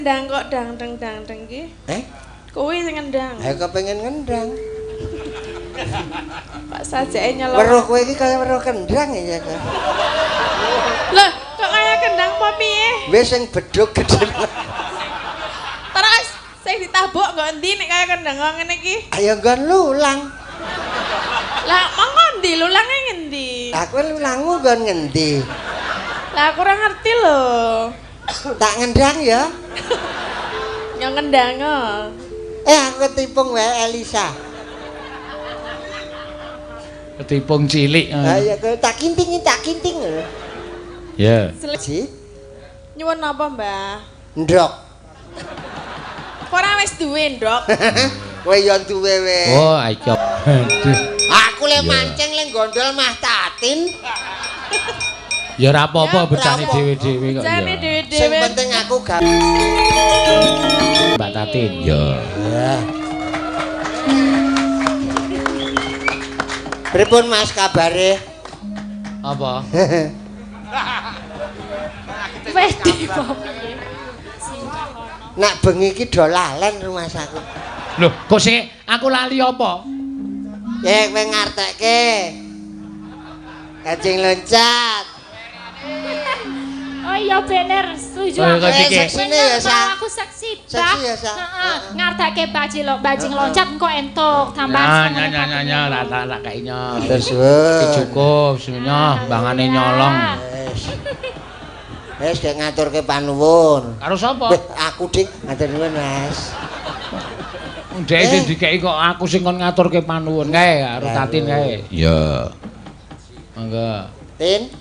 Ndang kok dang deng dang deng ki. Eh? Kuwi sing ngendang. Ayo kepengin ngendang. Pak sajake nyelok. Weruh kowe iki kaya weruh kendang ya kok. Loh, kok kaya kendang apa piye? Wis sing bedhug gedhe. Terus sing ditabuk nggo endi nek kaya kendang kok ngene iki? Ayo nggon lulang. Lah, monggo endi lulange ngendi? Lah kowe lulangmu nggon ngendi? Lah aku ora ngerti lho. Tak ngendang ya. Yang ngendang. Eh aku ketipung wae Elisa. Ketipung cilik. Ha iya kowe tak kinting tak kinting. Ya. Si Nyuwun napa, Mbah? Ndok. Kok ora wis duwe, Ndok? Kowe yo duwe we. Oh, iki. Aduh. Aku le mancing le gondol Mah Tatin. Ya ora apa-apa becane apa-apa. dhewe-dhewe kok. Becane ya. dhewe-dhewe. Sing penting aku gak Mbak Tatin. Ya. Ya. Pripun Mas kabare? Apa? Wedi apa piye? Nak bengi iki do lalen rumahsaku. Loh, kok sing aku lali apa? Ya kowe ngartekke. Kancing loncat. Oh iya bener, setuju Oh, aku. kok iki? Seksine ya, Sa. Aku seksi, Seksi Bah. ya, Sa. Heeh, ngartake bajing loncat engko entuk tambahan. Nya nya nya nya nya tak tak kainya. Terus. Iki cukup semuanya bangane nyolong. Wis. Wis gek ngaturke panuwun. Karo sapa? Weh, aku Dik, ngatur nuwun Mas. Ndek sing dikeki kok aku sing kon ngaturke panuwun kae karo Tatin kae. Ya. Monggo. Tin.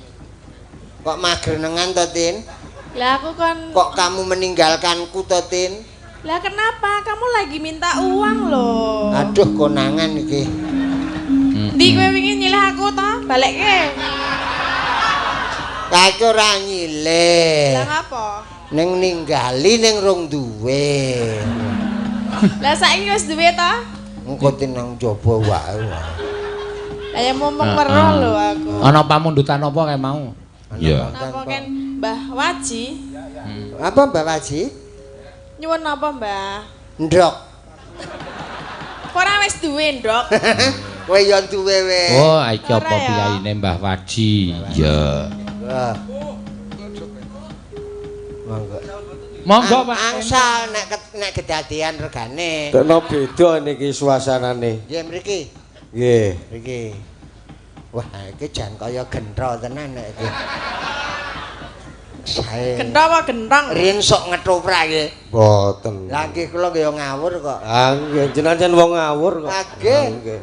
Kok magrenengan to, Tin? Lah aku kon Kok kamu meninggalkanku to, Tin? Lah kenapa? Kamu lagi minta uang loh. Aduh, konangan iki. Ndi kowe wingi nyilih aku to? Balekke. Lah iki ora nyilih. Lah ngapa? Ning ninggali ning rong duwe. Lah saiki wis duwe to? Engko Tin nang jaba wae. Lah ya momong weruh lho aku. Ana pamundutan apa kae mau? Ya. Napa ken Mbah Waji? Apa Mbah Waji? Nyuwun napa, Mbah? Ndok. Kok ora wis duwe, Ndok? Kowe yo duwe we. Oh, iki apa Ora ya. piyayine Mbah Waji? Ya. Wah. Monggo. Monggo, Pak. Angsal nek nek kedadian regane. Tekno beda niki suasanane. Nggih mriki. Nggih. Mriki. Wah, iki jan kaya gentro tenan nek iki. Sae. Gentro apa gentong? Riyen sok ngetoprak nggih. Mboten. Lah nggih kula nggih ngawur kok. Ah nggih jenengan jan wong ngawur kok. Ah, nggih. Nggih.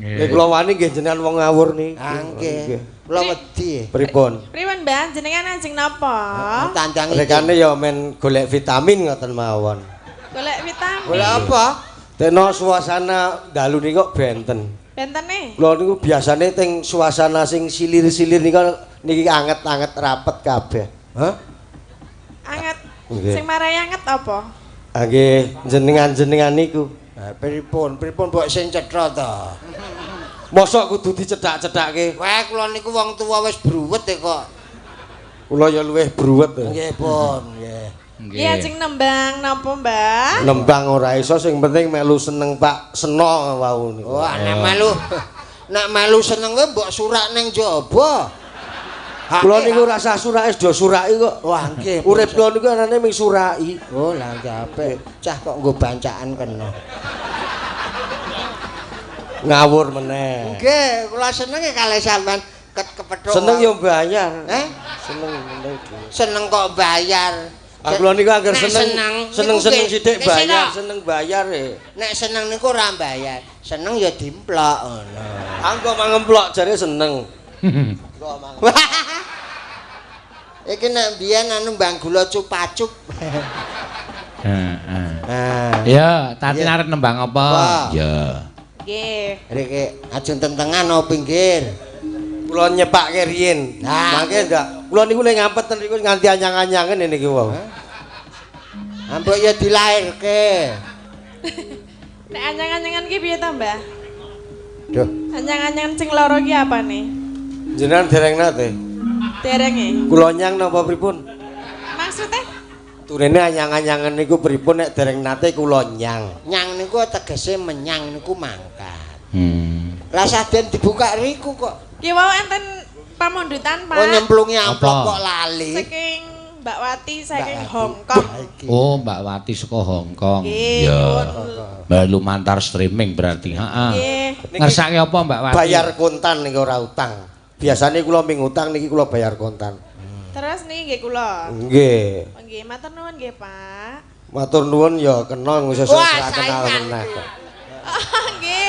Nggih kula wani nggih jenengan wong ngawur niki. Ah nggih. Kula wedi. Pripun? Pripun, Mbah? Jenengan ajeng napa? Tandang iki. Rekane ya men golek vitamin ngoten mawon. Golek vitamin. Golek apa? Tekno suasana dalu niku kok benten. Bentene? Kula niku biasane teng suasana sing silir-silir niku niki anget-anget rapet kabeh. Hah? Anget. Nggih. Sing marai anget apa? Ah nggih jenengan-jenengan niku. Lah pripun? Pripun mbok sing cetha to? Mosok kudu dicedak-cedake. Wah, kula niku wong tuwa wis bruwet e kok. Kula ya luwih bruwet. Nggih, pun, nggih. Iya, ajeng nembang napa, Mbah? Nembang ora iso sing penting melu seneng Pak Seno wau niku. Wah, nek melu seneng kowe mbok surak ning jaba. Kula niku rasa surake do suraki kok. Wah, nggih. Urip kula niku anane ming suraki. Oh, lah nggih apik. Cah kok nggo bancaan kena. Ngawur meneh. Nggih, kula senenge kalih sampean ket kepethuk. Seneng yo bayar. Eh? Seneng meneh. Seneng kok bayar. Ah kula niku angger seneng, seneng-seneng sithik bayar, seneng bayar e. Nek seneng niku ora bayar, seneng ya dimplok ngono. Anggo mangemplok jare seneng. Iki nek mbiyen anu mbang gula cupacup. Heeh. Nah, Ya, Tatin arep nembang apa? Ya. Nggih. Riki ajeng tentengan apa pinggir? Kula nyepake riyin. Mangke ndak. Kula niku nek ngampet ten niku nganti anyang-anyangen niki wau. Ambok ya dilairke. Nek anyang-anyangan ki piye ta, Mbah? Duh, Anyang-anyangan sing loro ki apane? Jenengan dereng nate. Derenge. Kula nyang napa pripun? Maksudnya? Turene anyang-anyangan niku pripun nek dereng nate kula nyang. Nyang niku tegese menyang niku mangkat. Rasah den dibuka riku kok. Ki wau enten pamundutan, Pak. Oh nyemplungi amplop Apa? kok lali. Saking Mbak Wati saking Mbak Wati. Hong Kong. Iki. Oh, Mbak Wati saka Hong Kong. Nggih, Ya. pun. Mbak lumantar streaming berarti, heeh. Nggih. Ngersake apa Mbak Wati? Bayar kontan niku ora utang. Biasane kula ming utang niki kula bayar kontan. Terus niki nggih kula. Nggih. Oh, nggih, matur nuwun nggih, Pak. Matur nuwun ya kena sesuk Wah, ora kenal saingan meneh. iki. Oh, nggih.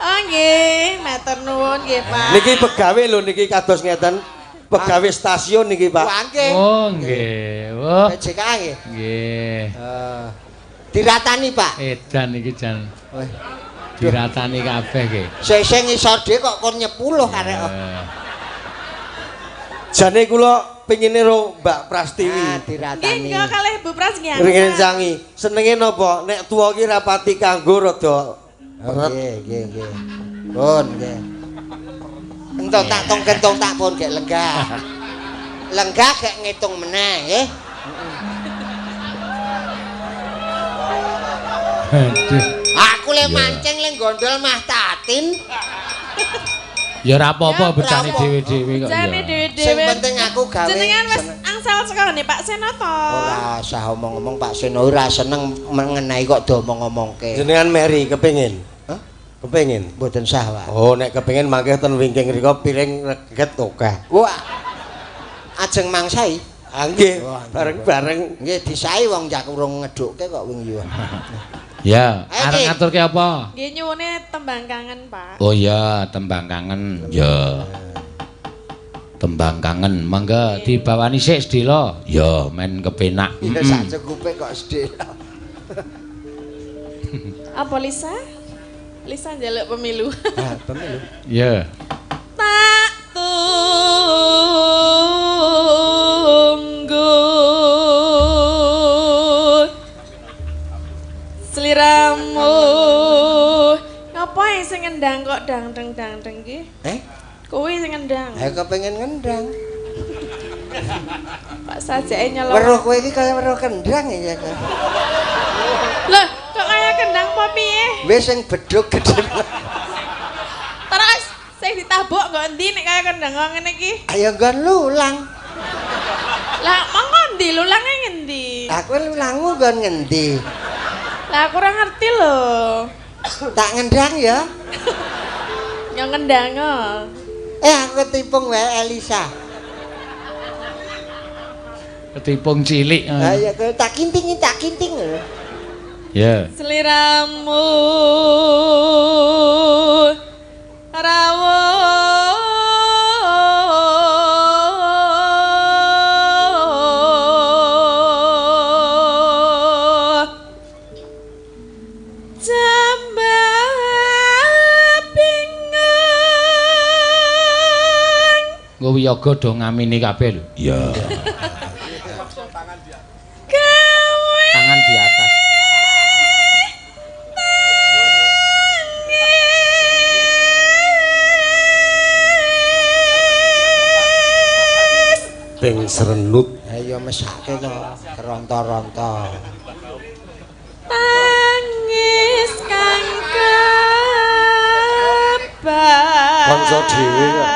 Oh, nggih, matur nuwun nggih, Pak. Niki pegawe lho niki kados ngeten. Pegawe stasiun niki, Pak. Wah, nggih. Oh, nggih. Wah, PJK nggih. nggih. Diratani, Pak. Edan iki jan. Diratani kabeh nggih. Seseh ngisor dhewe kok kon nyepuloh arek. Eh, Jane kula pengine ro Mbak Prastiwi. Ah, Nggih, diratani. nggih kalih Bu Pras nggih. Ringin sangi. Senenge napa? Nek tuwa ki rapati kanggo rada Oh, nggih, nggih, nggih. Pun nggih. Entuk tak tong kentung tak pun gek lenggah. Lenggah gek ngitung meneh nggih. Aduh. Aku le mancing le gondol mah tatin. Ya ora apa-apa bejane ora apa. dhewe-dhewe kok. Jane ya. dhewe-dhewe. Sing penting aku gawe. Jenengan wis seneng. angsal saka ngene Pak Seno to. Ora usah omong-omong Pak Seno ora seneng mengenai kok diomong-omongke. Jenengan Mary kepengin. Hah? Kepengin. Mboten sah, Pak. Oh, nek kepengin mangke ten wingking rika piring reget akeh. Wah. Ajeng mangsai. Ah nggih, Wah, bareng-bareng. Nggih disai wong jak urung ngedhukke kok wingi yo. Ya, Ayo, arep Ki. ngaturke apa? Nggih nyuwune tembang kangen, Pak. Oh iya, tembang kangen. Ya. Tembang kangen, mangga dibawani sik sedhela. Ya, men kepenak. Ya sak cukupe kok sedih. Apa Lisa? Lisa njaluk pemilu. Ah, pemilu. Ya. Tak tunggu sliramu. Ngapa sing ngendang kok dang deng dang deng ki? Eh? Kuwi sing ngendang. Ayo kepengin ngendang. Pak sajake nyelok. Weruh kowe iki kaya weruh kendang ya. Kak. Loh, kok kaya kendang apa piye? Wis sing bedhug gedhe. Terus sing ditabuk nggo endi nek kaya kendang kok ngene iki? Ayo nggon lulang. Lah, monggo endi lulange ngendi? Lah kowe lulangmu nggon ngendi? Lah aku ora ngerti lho. Tak ngendang ya. Yang ngendang oh. Eh aku ketipung wae Elisa. Ketipung cilik. Lah ya kowe tak kinting tak kinting. Ya. Seliramu rawuh jambah bingung Engko wiyaga do ngamini kabeh lho. Iya. gawe Tangan di atas. tangis Ping serenut. Ayo mesake to, keronto-ronto. tangis kang kebak Kanca dhewe kok.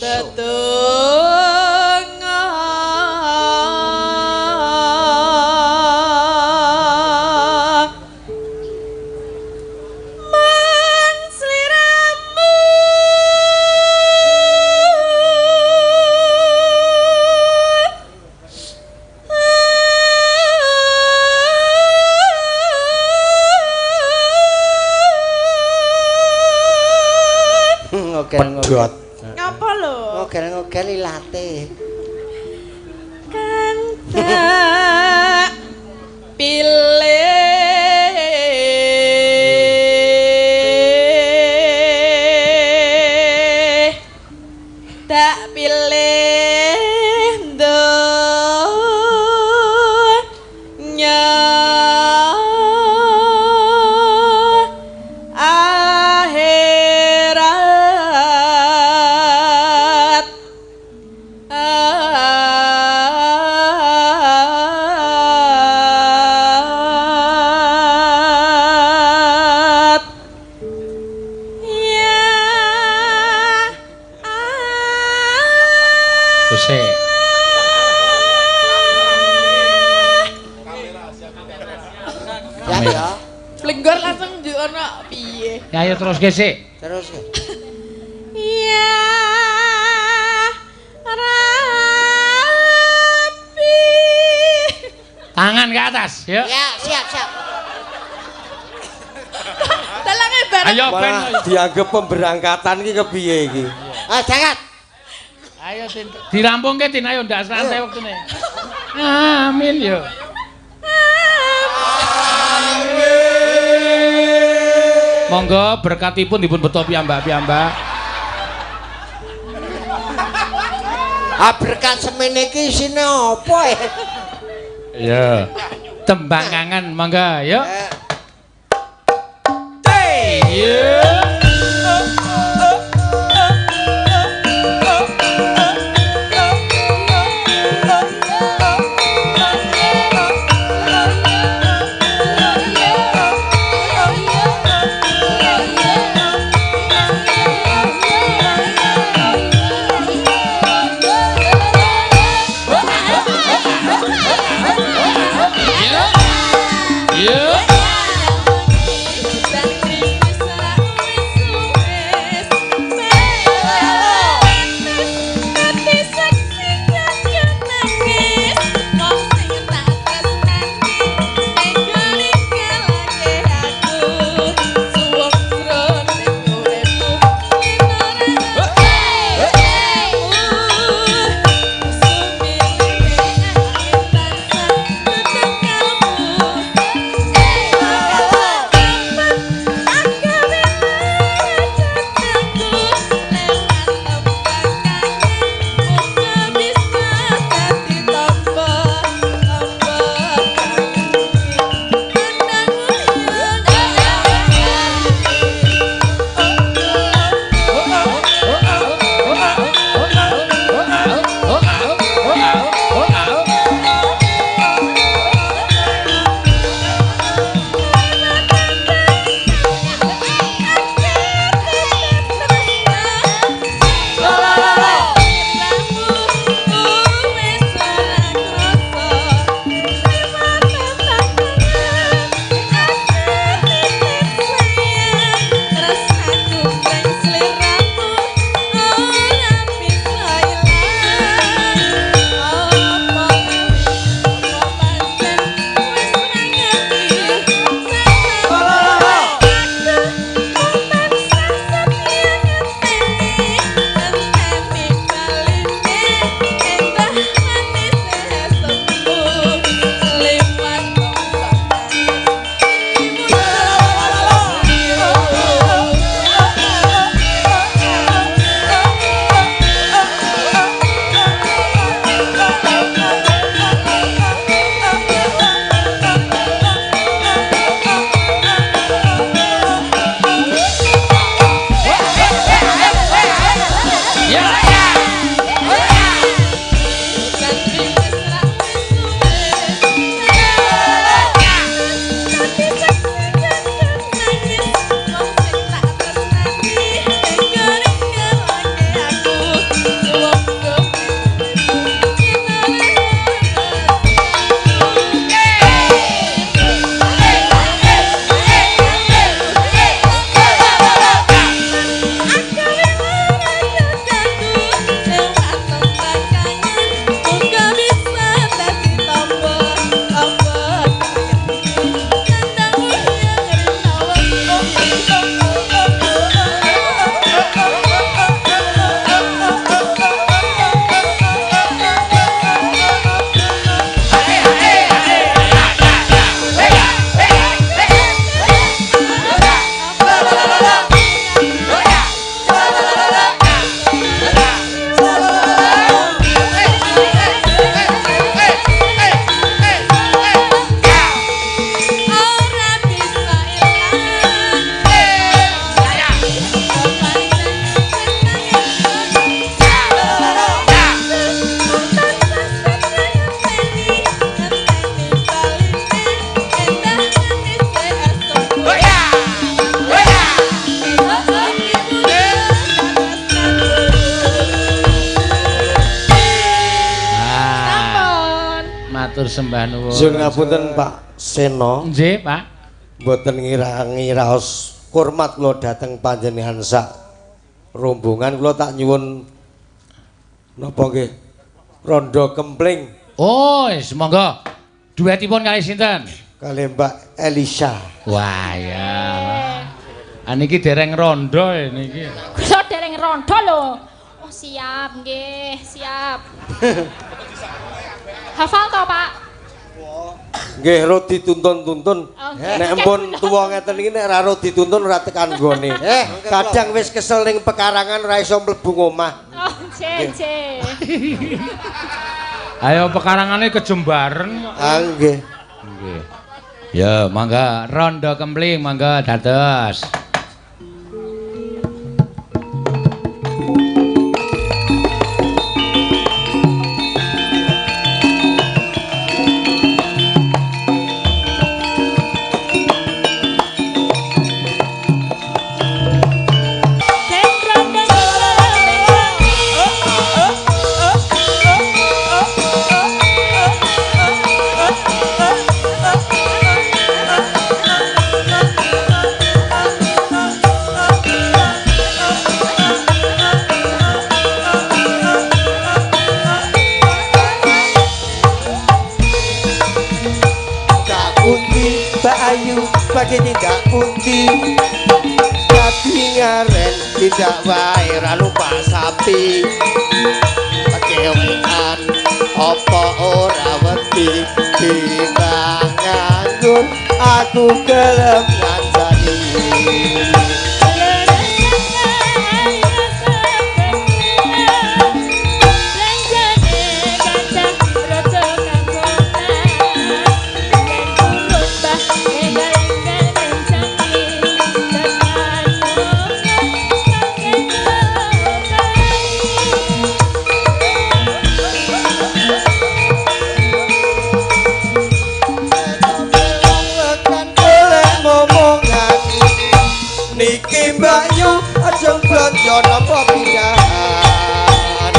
tetungga mung sliramu Ngogel-ngogel. Pedhot. Ngapa lho? Ngogel-ngogel ilate. Kang tak pilih tak pilih donya akhirat. kono piye? Ya ayo teruske sik. Terus. Ya Rabbi. Tangan ke atas, ya. Ya, siap, siap. Dalange bareng. Ayo ben dianggep pemberangkatan iki kepiye iki? Ah, jangan. Ayo Tin. Dirampungke Tin, ayo ndak santai wektune. Amin yo. Amin. Monggo berkatipun dipun beto piyambak-piyambak. Ah, berkat semene iki isine apa ya? Iya. Tembang kangen monggo yuk. Iya. Yeah. Matur sembah nuwun. Nyuwun ngapunten Pak Seno. Nggih, Pak. Mboten ngirangi raos hormat kula dhateng panjenengan sak rombongan kula tak nyuwun napa nggih rondo kempling. Oh, wis monggo. Duetipun kali sinten? Kali Mbak Elisa. Wah ya. Ah niki dereng rondo niki. Kula dereng rondo lho. Oh siap nggih, siap. Hafal to, Pak? Nggih, ro dituntun-tuntun. Oh, Nek empun tuwa ngeten iki nek ra ro dituntun ora tekan nggone. Kadang wis kesel ning pekarangan ora iso mlebu ngomah. Oh, nggih, nggih. Ayo pekarangane kejembaren kok. Ah nggih. Nggih. Ya, mangga rondo kempling mangga dados. Bagi tidak putih dadi ngaren tidak wae ra lupa sapi pekewean apa ora wedi timbang nganggur aku gelem ngancani. Niki Mbak Yu aja blonjo napa pindahan.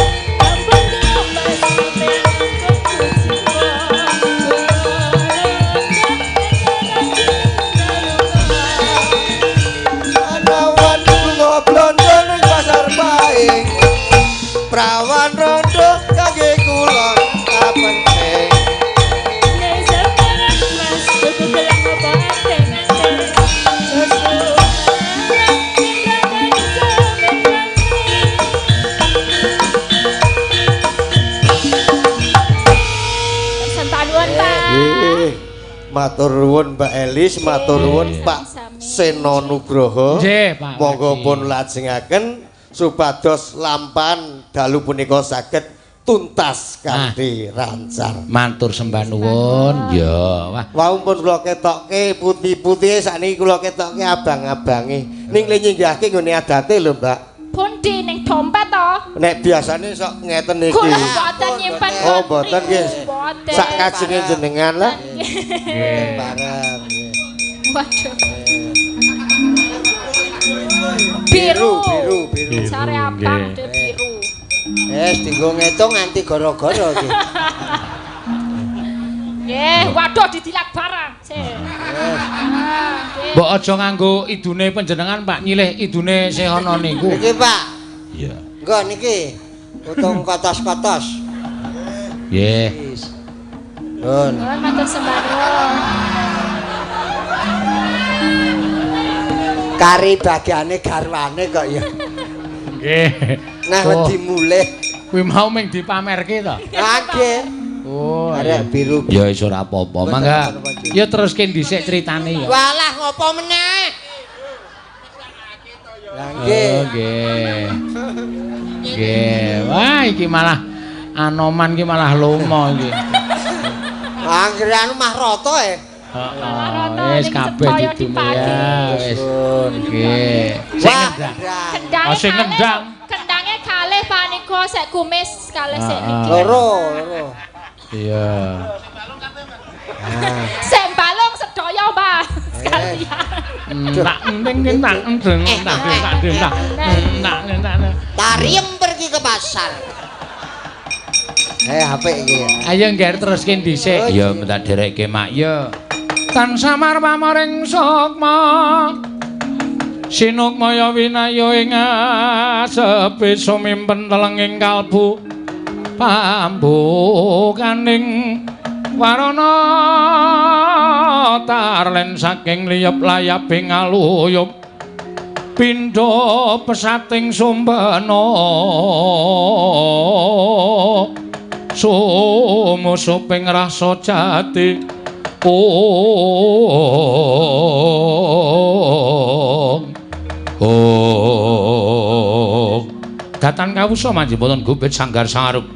Anawan lunga blonjo ning pasar Paing. Prawan rondo kangge kula kapenting. Matur nuwun Mbak Elis, matur nuwun Pak Seno Nugroho. Monggo pun lajengaken supados lampahan dalu punika saged tuntas kanthi lancar. Matur sembah nuwun. Ya, wah. Wau pun kula ketokke putih-putihe sakniki kula ketokke abang-abange. Ning le nyinggahke nggone adate lho, Mbak. Pundi ning dompet to? Nek biasane sok ngeten iki. Kula mboten nyimpen. Oh, mboten nggih. Sak kajenge jenengan lah. Nggih. Bareng. Waduh. Biru. Biru, biru. Sare abang de biru. Wis dinggo ngitung nganti gara-gara iki. Nggih, waduh didilat barang. Mbok aja nganggo idune panjenengan Pak, nyilih idune sing ana niku. Niki Pak. Iya. Nggo niki. Utung kotos-kotos. Nggih. Pun. Matur sembah nuwun. Kari bagiane garwane kok ya. Nggih. Nah wedi mulih. Kuwi mau ming dipamerke to? Nggih. Oh, arek biru. Ya wis ora apa-apa. Mangga. Ya teruske dhisik critane ya. Walah ngopo meneh? Lah nggih. Oh, nggih. Nggih. Wah, iki malah Anoman iki malah lomo iki. Anggere anu mah rata e. Heeh, wis kabeh didumi ya wis. Nggih. Sing ngendang. Kendange sing ngendang. Kendange kalih Pak niku sek kumis kalih sek niki. Loro, loro. Iya. Sek balung sedaya, Mbak. Sekalian. Tak enteng tak enteng tak tak tak tak tak. Tariem pergi ke pasar. HP iki. Ayo ngger teruske dhisik. Ya tak dherekke mak ya. Tan samar pamaring sukma sinukmaya winayo ing asepi sumimpen telenging kalbu pambukaning warana tarlen saking liyep layaping aluyup pindha pesating sumbena sumusuping rasa jati. Ong ong datan kawusa manjih boten gubit sanggar sangarup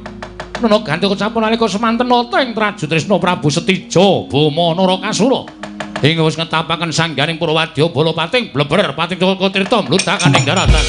nuna ganti kecapun nalika semanten nata ing Traju Tresna Prabu Setija Bama Narakasura ing wis ngetapaken sanggaring Purwadya bala pating bleber pating Caka Tirta mludhakan ing daratan.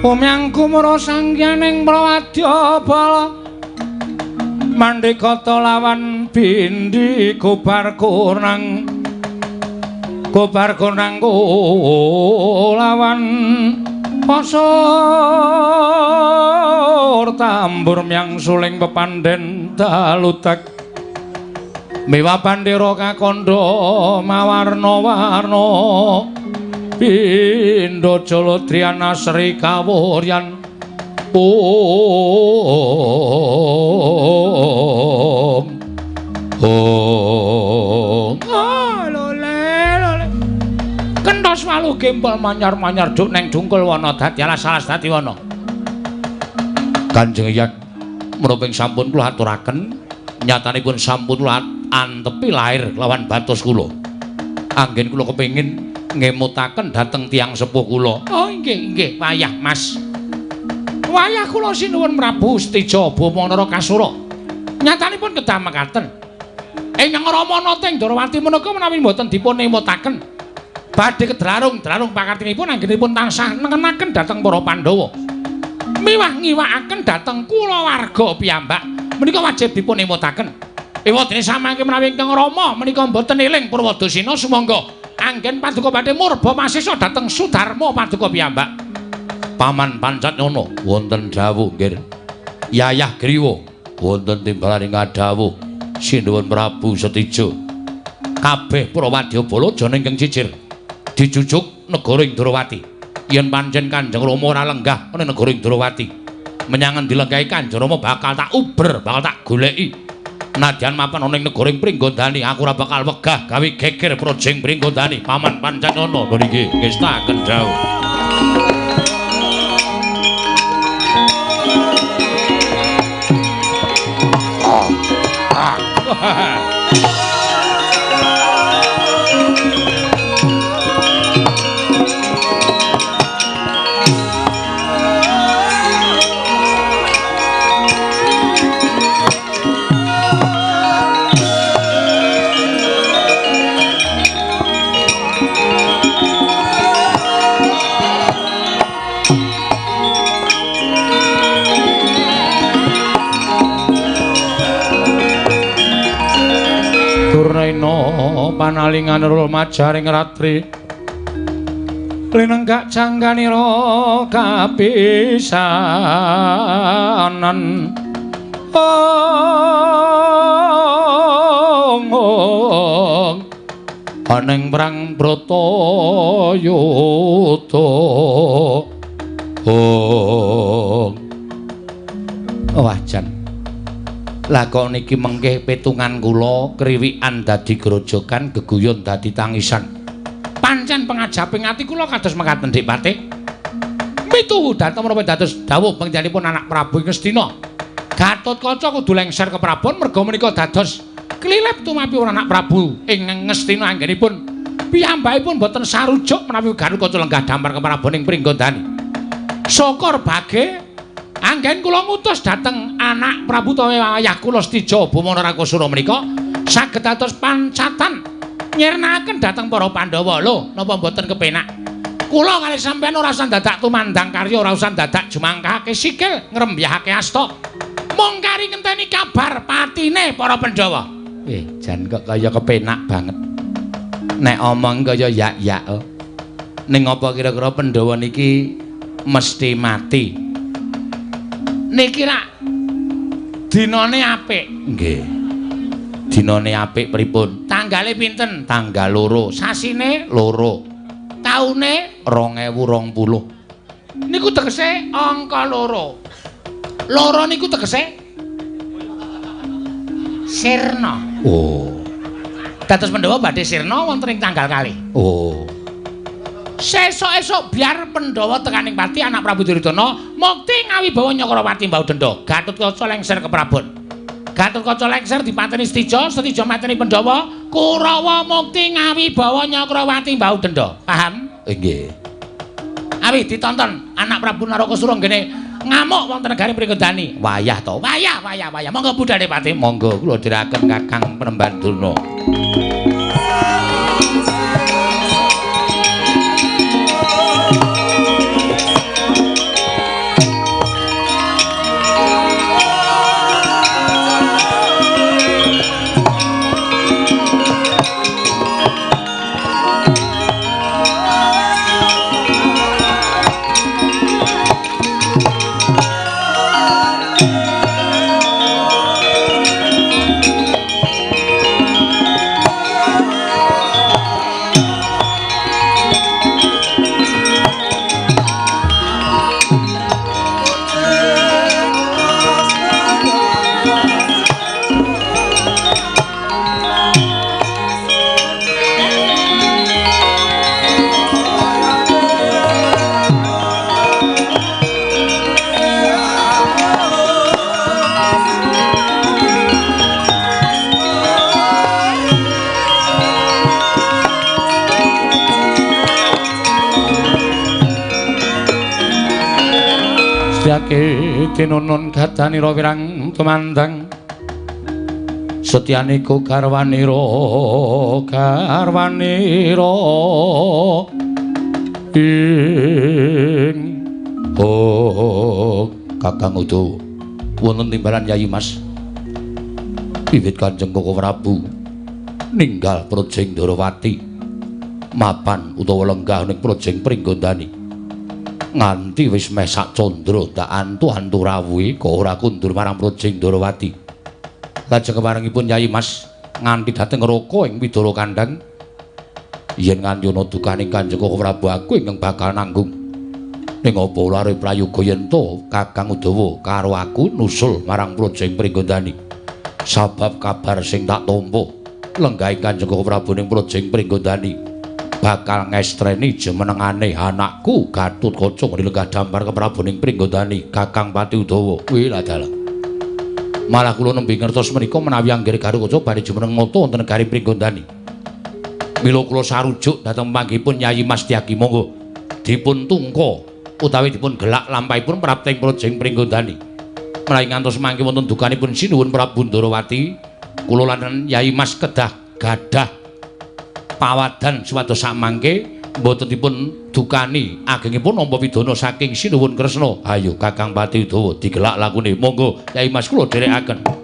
Umyang kumara sangyaning prawadya bala mandhikata lawan bindi gobar kunang gobar kunang lawan pasur tambur myang suling pepandhen dalutek miwa bandera kakandha mawarna-warna pindha Jaladriana Sri Kawuryan. Om Om lole lole kenthos walu gempol manyar-manyar duk neng dungkul wana dadi alas-alas dadi wana. Kanjeng Eyang menapa ing sampun kula aturaken nyatanipun sampun kula antepi lair lawan batos kula. Anggen kula kepengin ngemutaken dhateng tiyang sepuh kula. Oh nggih nggih wayah Mas. Wayah kula sinuwun Prabu Setija Bama Narakasura. Nyatanipun kedah mekaten. Ingkang Rama nata ing Ndrawati menika menawi mboten dipun emutaken badhe kedrarung-drarung pakartinipun anggenipun tansah nengenaken dhateng para Pandhawa. Miwah ngiwakaken dhateng kulawarga piyambak menika wajib dipun emutaken. Ewadene samangke menawi ingkang Rama menika mboten eling Purwadasina sumangga anggen paduka badhe murba masesa dhateng Sudarma paduka piyambak. Paman Pancatnyono wonten dawuh nggih. Yayah Griwa wonten timbalaning ngadhawuh sinuwun Prabu Setija. Kabeh para wadyabala jana ingkang cicir dijujuk negara ing Ndrawati. Yen pancen Kanjeng Rama ora lenggah ana negara ing Ndrawati, menyang endi lenggahe Kanjeng Rama bakal tak uber, bakal tak goleki. Nadyan mapan ana ing negara ing Pringgondani, aku ora bakal wegah gawe geger projeng Pringgondani. Paman Pancatnyono niki ngestaken dawuh. Panalingan rul majaring ratri linenggak jangganira kapisanan. Ong ong aning perang Bratayuda. Ong wah jan lah kok niki mengke petungan kula kriwikan dadi grojogan geguyon dadi tangisan. Pancen pengajaping ati kula kados mekaten Dik Patih. Mituhu dhateng menapa dados dawuh panjenenganipun anak Prabu Ngastina. Gatotkaca kudu lengser ke Prabon merga menika dados klilep tumapi anak Prabu ing Ngastina anggenipun piyambakipun boten sarujuk menawi Gatotkaca lenggah damar ke Prabon ing Pringgondani. Syukur bage anggen kula ngutus dhateng anak Prabu utawi ayah kula Setija Bumana Rakasura menika saged dados pancatan nyirnakaken dhateng para Pandhawa. Lho, napa mboten kepenak? Kula kalih sampeyan ora usah dadak tumandang karya, ora usah dadak jumangkahake sikil ngrembyahake asta. Mung kari ngenteni kabar patine para Pandhawa. Jan kok kaya kepenak banget. Nek omong kaya yak-yak. Ning apa kira-kira Pandhawa niki mesti mati? Niki rak dinane apik. Nggih. Dinane apik pripun? Tanggale pinten? Tanggal 2. Sasine 2. Taune 2020. Niku tegese angka 2. Loro niku tegese sirna. Oh. Dados Pandhawa badhe sirna wonten ing tanggal kalih. Oh. Sesuk-esuk biar Pandhawa tekaning pati anak Prabu Duryudana mukti ngawibawa Nyakrawati mbau denda. Gatotkaca lengser ke Prabon. Gatotkaca lengser dipateni Setija, Setija mateni Pandhawa, Kurawa mukti ngawibawa Nyakrawati mbau denda. Paham? Nggih. Awi ditonton anak Prabu Narakasura nggene ngamuk wonten negari Pringgondani. Wayah to, wayah, wayah, wayah. Monggo budhane pati, monggo kula dherekaken Kakang Penemban Durna. Tinunun gadanira wirang tumandang setyaniku garwanira garwanira ing oh Kakang Udawa wonten timbalan Yayi Mas wiwit Kanjeng Koko Prabu ninggal Projeng Ndorowati mapan utawa lenggah ning Projeng Pringgondani nganti wis meh sak candra dak antu-antu rawuhe kok ora kundur marang Projeng Ndorowati. Lajeng keparengipun Yayi Mas nganti dhateng Raka ing Widara Kandhang yen nganti ana dukaning Kanjeng Koko Prabu aku ingkang bakal nanggung. Ning apa lare prayoga yen to Kakang Udawa karo aku nusul marang Projeng Pringgondani. Sabab kabar sing tak tampa lenggahe Kanjeng Koko Prabu ning Projeng Pringgondani bakal ngestreni jumenengane anakku Gatotkaca nggone lenggah dampar ke Prabu ning Pringgondani Kakang Pati Udawa. Kuwi lah dalah. Malah kula nembe ngertos menika menawi anggere Gatotkaca badhe jumeneng nata wonten negari Pringgondani. Mila kula sarujuk dhateng panggihipun Yayi Mas Tyagi monggo dipun tungka utawi dipun gelak lampahipun prapta ing Projeng Pringgondani. Menawi ngantos mangke wonten dukanipun Sinuwun Prabu Ndorowati, kula lan Yayi Mas kedah gadah pawadan supados samangke mboten dipun dukani agengipun nampa pidana saking Sinuwun Kresna. Ayo Kakang Pati Udawa digelak lakune. Monggo Yai Mas kula dherekaken.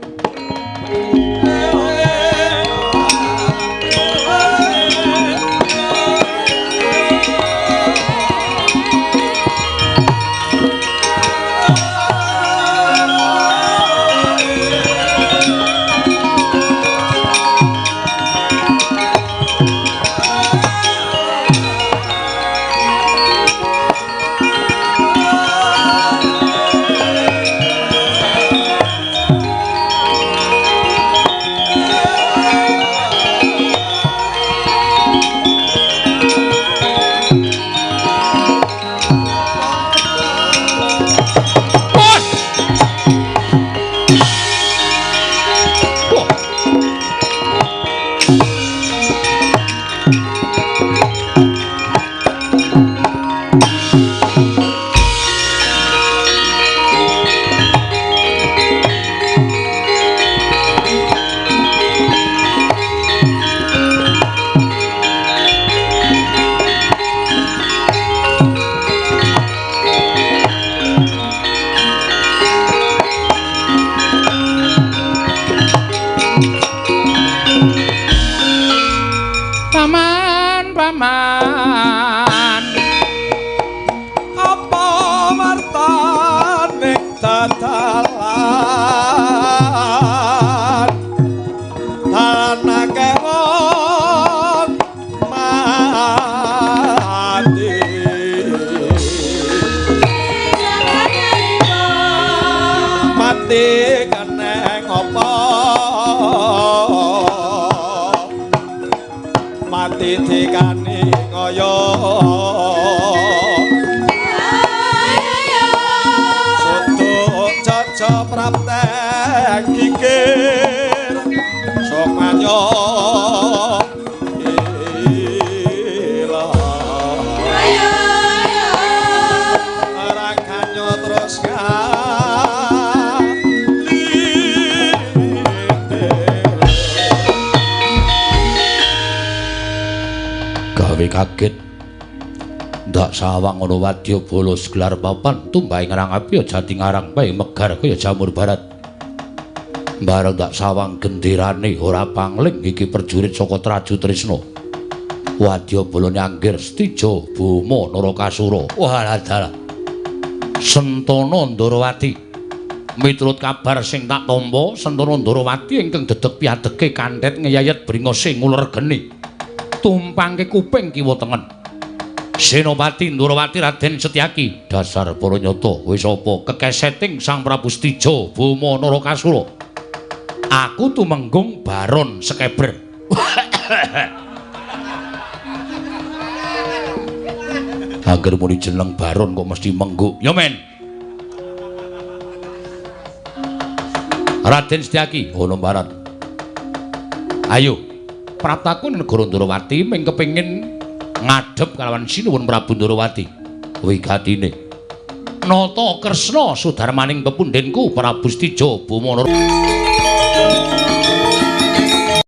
Kanyo prapten kikir sukmanyo ila Rakanyo terus Gawe kaget ndak sawang ana wadyabala gelar papan tumbahe ngrang api jati ngarang bae megar kaya jamur barat. Bareng ndak sawang genderane ora pangling iki prajurit saka Traju Trisna. Wadyabala nyanggir Stija Boma Narakasura. Wah dalah. Sentana Ndarawati. Miturut kabar sing tak tampa, Sentana Ndarawati ingkang dedeg piadege kandhet ngeyayet bringose nguler geni. Tumpangke kuping kiwa tengen. Senopati Ndarawati Raden Setyaki, dasar para nyata wis apa kekeseting Sang Prabu Stija Boma Narakasura. Aku tumenggung Baron Sekeber. Angger muni jeneng Baron kok mesti mengguk. Ya men. Raden Setyaki, ono mbarat. Ayo, praptaku negara Ndarawati ming kepengin ngadhep kalawan Sinuwun Prabu Ndarawati. Wigatine Nata Kresna sudarmaning pepundhenku Prabu Stija Boma Narakasura.